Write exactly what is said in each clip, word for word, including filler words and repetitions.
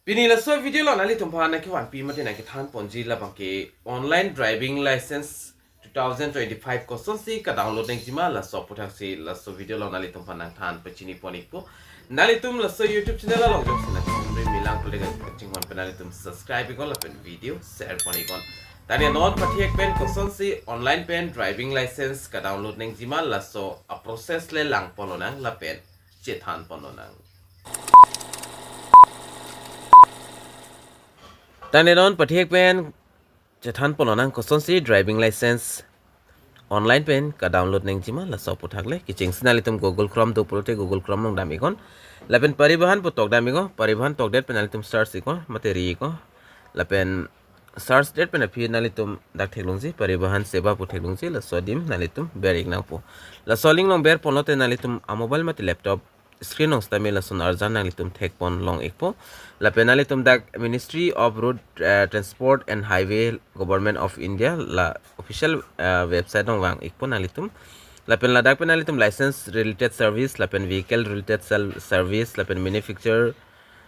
Pini laso video along nanglitum aphan nangkevanpi mate nangkethan ponji labang ke online driving license two thousand twenty-five kosonsi ka-download nangjima laso aputhaksi laso video along nanglitum aphan nangthan pachini pon ikpo. Nanglitum laso YouTube channel along jongsi nangkemri milang pulega kachinghon pen nanglitum subscribe iknon lapen video share pon iknon. Tangte non pathek pen kosonsi online pen driving license ka-download nangjima laso a-process le lang ponlonang lapen chethan ponlonang. Tangte non pathek pen chethan ponlonang kosonsi driving license online pen ka-download nangjima laso aputhak le. Kechengsi nanglitum Google Chrome do pulote Google Chrome along dam iknon. Lapen Parivahan pu tokdam iknon. Parivahan tokdet pen nanglitum search iknon mate ri iknon. Lapen search det pen aphi nanglitum dak theklongji, Parivahan Seva pu theklongji, laso adim nanglitum ber ik nangpo. Laso link along ber ponlote nanglitum a-mobile mate laptop screen along sitame lason arjan nanglitum thek pon long ikpo. Lapen nanglitum dak Ministry of Road, eh, Transport and Highway, Government of India la official, eh, website along vang ikpo nanglitum. Lapen ladak pen nanglitum license related service, lapen vehicle related sel-, service, lapen manufacture,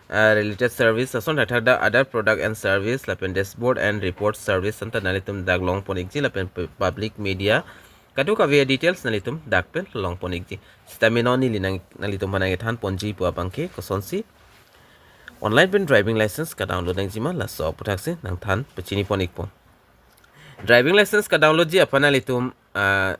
eh, related service, lason thakthak dak other product and service, lapen dashboard and report service anta nanglitum dak long pon ikji, lapen pu-, public media kadokave details nanglitum dak pen long pon ikji. Sitame non neli nang, nanglitum aphan nangkethan ponji pu abang ke kosonsi online pen driving license ka-download nangjima laso aputhaksi nangthan pachini pon ikpo. Driving license ka-download ji aphan nanglitum, ah,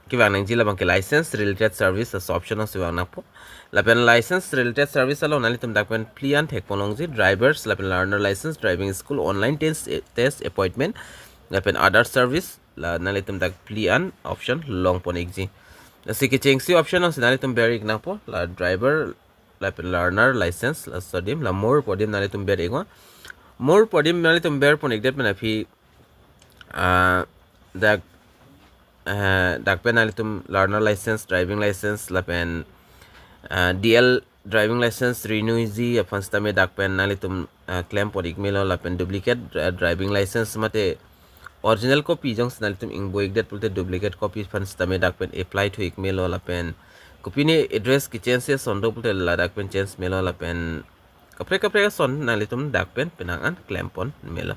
kevang nangji labang ke license related service laso option alongsi vang nangpo. Lapen license related service along nanglitum dak pen phli an thek pon longji, drivers lapen learner license, driving school, online test, test appointment, lapen other service, la nanglitum dak phli an option long pon ikji. Lasi kechengsi option alongsi nanglitum ber ik nangpo, la driver lapen learner license laso adim, la more pu adim nanglitum ber iknon. More pu adim nanglitum ber pon ikdet pen aphi, ah, dak, eh, dak pen nanglitum learner license, driving license lapen, ah, D L driving license renew ji aphan sitame dak pen nanglitum, ah, klem pon ik melo, lapen duplicate dri-, driving license mate original copy jongsi nanglitum ingbo ikdet pulote duplicate copy aphan sitame dak pen apply thu ik melo, lapen kopine address kechange ason do pulote ladak pen change melo, lapen kaprek kaprek ason nanglitum dak pen penang an klem pon melo.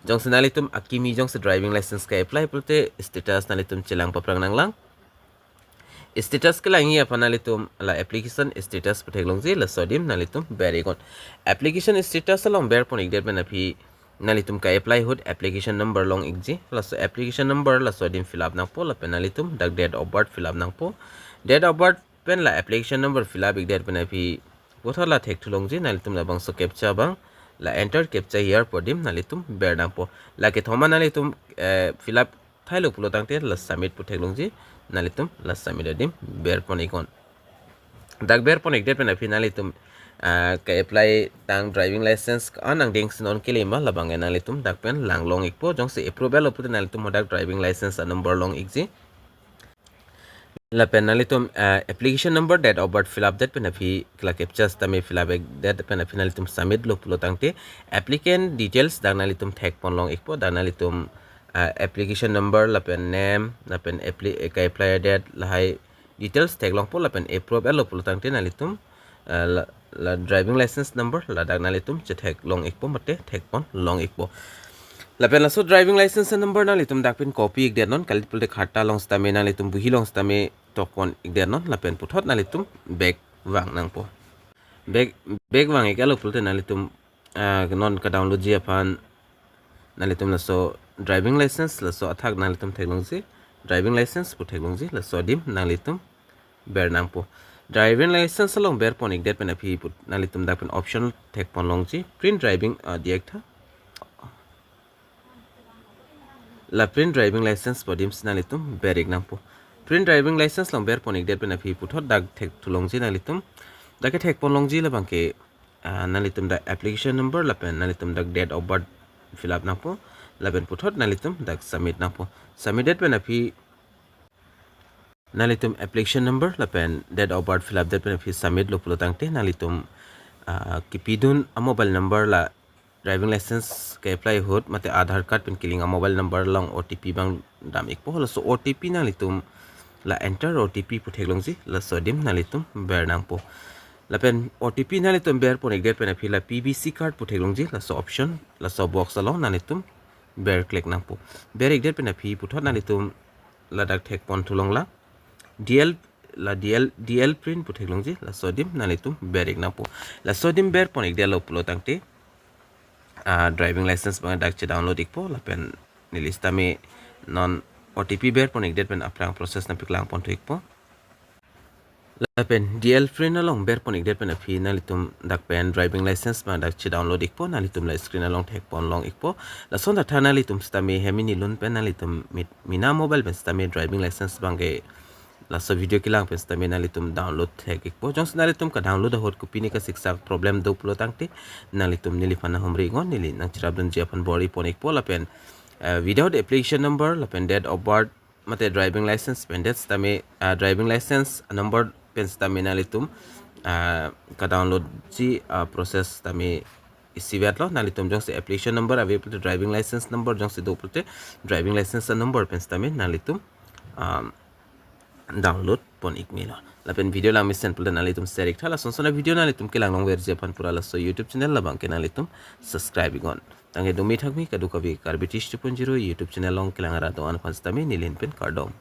Jongsi nanglitum akimi jongsi driving license ka-apply pulote status nanglitum chelang paphrang nanglang. Status kelangji aphan nanglitum la application status pu theklongji, laso adim nanglitum ber iknon. Application status along ber pon ikdet pen aphi nanglitum ka-apply ahut application number long ikji, laso application number laso adim fill up nangpo, lapen nanglitum dak date of birth fill up nangpo. Date of birth pen la application number fill up ikdet pen aphi puthot la thek thu longji, nanglitum labangso captcha abang, la enter captcha here pu adim nanglitum ber nangpo. La kethom an nanglitum, eh, fill up thailo pulo tangte la submit pu theklongji, nanglitum la submit adim ber pon iknon. Dak ber pon ikdet pen aphi nanglitum, ah, ka-apply tang driving license ka-an angdeng si non kelema labang ke nanglitum dak pen lang long ikpo, jongsi approve lo pulote nanglitum hadak driving license a-number long ikji. Lapen nanglitum, ah, application number, date of birth fill up det pen aphi la captcha sitame fill up ikdet pen aphi nanglitum submit lo pulo tangte applicant details dak nanglitum thek pon long ikpo, dak nanglitum, ah, application number lapen name lapen appli-, eh, ka-apply date lahai details theklongpo, lapen approve lo pulo tangte nanglitum, ah, la, la driving license number ladak nanglitum chethek long ikpo mate thek pon long ikpo. Lapen laso driving license number nanglitum dak pen copy ikdet non, kalit pulote khata along sitame nanglitum bohi along sitame tok pon ikdet non, lapen puthot nanglitum back vang nangpo. Back, back vang iklo pulote nanglitum, ah, non ka-download ji aphan nanglitum laso driving license laso athak nanglitum theklongji, driving license pu theklongji, laso adim nanglitum ber nangpo. Driving license along ber pon ikdet pen aphi put nanglitum dak pen option thek pon longji, print driving, ah, diak tha. La print driving license pu adim si nanglitum ber ik nangpo. Print driving license along ber pon ikdet pen aphi puthot dak thek thu longji nanglitum. Dak kethek pon longji labang ke, ah, nanglitum dak application number lapen nanglitum dak date of birth fill up nangpo. Lapen puthot nanglitum dak submit nangpo. Submit det pen aphi nanglitum application number lapen date of birth fill up det pen aphi submit lo pulo tangte nanglitum, ah, kipidun a-mobile number la driving license ka-apply ahut mate Aadhaar card pen kelink a-mobile number along O T P abang dam ikpo, laso O T P nanglitum la enter O T P pu theklongji, laso adim nanglitum ber nangpo. Lapen O T P nanglitum berpon-ikdet pen aphi la P B C card pu theklongji, laso option, laso box along nanglitum ber click nangpo. Ber-ikdet pen aphi puthot nanglitum ladak thekpon thulong la D L, la D L, D L print pu theklongji, laso adim nanglitum ber-ik nangpo. Laso adim berpon-ikdetlo pulo tangte, ah, driving license abang dak che-download-ikpo, lapen neli sitame non O T P berpon-ikdet pen aphrang process nangpaklangpon thu-ikpo. Lapen D L print along berpon-ikdet pen aphi nanglitum dak pen driving license abang dak che-download-ikpo, nanglitum la screen along thekpon long-ikpo. Lason tha nanglitum sitame hem inilun pen nanglitum mit-, mena mobile pen sitame driving license abangke laso video kelang pen sitame nanglitum download thek-ikpo. Jongsi nanglitum ka-download ahut kopine kasiksak problem do pulo tangte, nanglitum neliphan nanghumri iknon, neli nangcherapdunji aphan bor-ipon-ikpo. Lapen, eh, without application number, lapen date of birth, mate driving license pen det sitame, ah, driving license number pen sitame nanglitum, ah, ka-download-ji, ah, process sitame isivet lo. Nanglitum jongsi application number ave pulote, driving license number jongsi do pulote, driving license number pen sitame nanglitum, um, download pon-ik melo. Lapen video lang mesen pulote nanglitum share-iktha. Lason ason a-video nanglitum kelang longverji aphan pura laso YouTube channel labangke nanglitum subscribe-iknon. Tangke dumi thakmi kadokave Karbi Tish two point zero YouTube channel along kelang arat do-an aphan sitame neli ahin pen kardom.